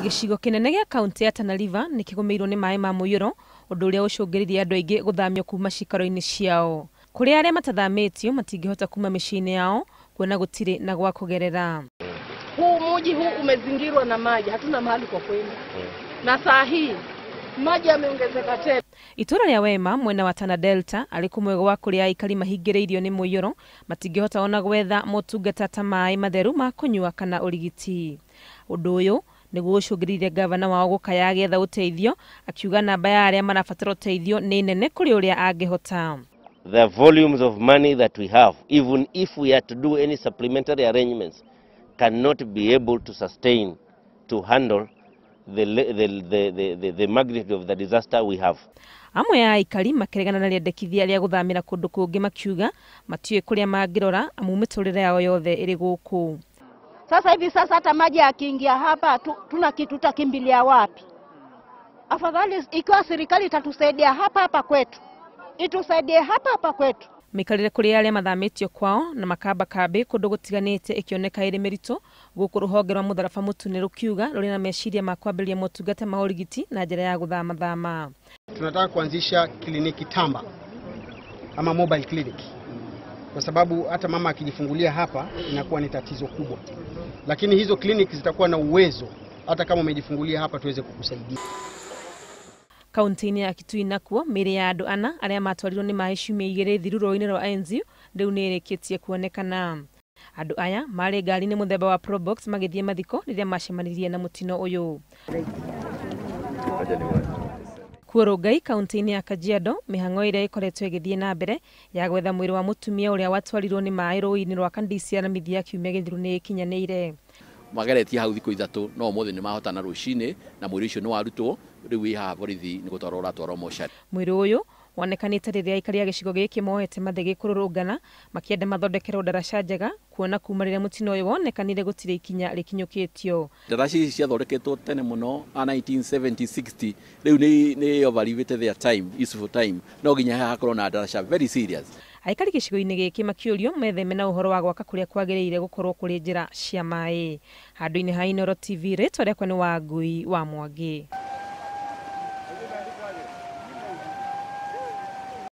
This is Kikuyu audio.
Gĩcigo kĩnene gĩa kaunti ya Tana River nĩ kĩgũmĩirwo nĩ maĩ ma mũiyũro, ũndũ ũrĩa ũcũngĩrĩirie andũ aingĩ gũthamio kuma ciikaro-inĩ ciao. Kũrĩ arĩa matathamĩtio matingĩhota kuma mĩciĩ-inĩ yao kuona gũtirĩ na gwa kũgerera. Huu mji huu umezingirwa na maji, hatuna mahali kwa kwenda. Na saa hii maji yameongezeka tena. Itũra rĩa Wema mwena wa Tana Delta arĩ kũmwe gwa kũrĩa aikari mahingĩrĩirio nĩ mũiyũro matingĩhota ona gwetha motungata ta maĩ matheru ma kũnyua kana ũrigiti. Ũndũ ũyũ nĩguo ũcũngĩrĩirie gavana wao gũkaya agĩetha ũteithio, akiuga namba ya arĩa marabatara ũteithio nĩ nene kũrĩ ũrĩa angĩhota. The volumes of money that we have, even if we are to do any supplementary arrangements, cannot be able to sustain, to handle the magnitude of the disaster we have. Amwe a aikari makĩregana na rĩendekithia rĩa gũthamĩra kũndũ kũngĩ makiuga matiũĩ kũrĩa mangĩrora amu mĩtũrĩre yao yothe ĩrĩ gũkũ. Sasa hivi sasa hata maji yakiingia hapa tuna kitu tutakimbilia wapi? Afadhali ikiwa serikali itatusaidia hapa hapa kwetu. Itusaidie hapa hapa kwetu. Mĩikarĩre kũrĩ arĩa mathamĩtio kwao na makamba kambĩ kũndũ gũtiganĩte ĩkĩoneka ĩrĩ mĩritũ gũkũ rũhonge rwa mũtharaba mũtune rũkiuga rũrĩ na meciria ma kwambĩrĩria motungata ma ũrigiti na njĩra ya gũthamathama. Tunataka kuanzisha kliniki tamba ama mobile clinic, kwa sababu hata mama akijifungulia hapa inakuwa ni tatizo kubwa, lakini hizo kliniki zitakuwa na uwezo hata kama umejifungulia hapa tuweze kukusaidia. Kaunti-inĩ ya Kitui nakuo mĩĩrĩ ya andũ ana arĩa matwarirwo nĩ maĩ ciumia igĩrĩ thiru rũĩ-inĩ rwa Enziu rĩu nĩ ĩrĩkĩtie kuonekana. Andũ aya marĩ ngari-inĩ mũthemba wa Probox magĩthiĩ mathiko rĩrĩa macemanirie na mũtino ũyũ. Kuo Rongai kaunti-inĩ ya Kajiado mĩhang'o ĩrĩa ĩkoretwo ĩgĩthiĩ na mbere ya gwetha mwĩrĩ wa mũtumia ũrĩa watwarirwo nĩ maĩ rũĩ-inĩ rwa Kandisia na mĩthia kiumia gĩthiru nĩ ĩkinyanĩire. Mageretie hau thikũ ithatũ no ũmũthĩ nĩ mahotana rũcinĩ na mwĩrĩ ũcio nĩ warutwo rĩu wĩ haha borithi nĩ gũtwarwo ũratwarwo mocarĩ. Mwĩrĩ ũyũ wonekanĩte rĩrĩa aikari a gĩcigo gĩkĩ moete mathĩgĩ kũrũrũngana makĩenda mathondekerwo ndaraca njega kuona kuma rĩrĩa mũtino ũyũ wonekanire gũtirĩ ikinya rĩkinyũkĩtio. Ndaraca ici ciathondeketwo tene mũno a 1970-60 rĩu nĩ overlivĩte their time, useful time, no nginya hakorwo na ndaraca very serious. Aikari gĩcigo-inĩ gĩkĩ makĩũrio metheme na ũhoro wa gwaka kũrĩa kwagĩrĩire gũkorwo kũrĩ njĩra cia maĩ. Handũ-inĩ ha Inooro TV, rĩtwa rĩakwa nĩ Wangui wa Mwangi.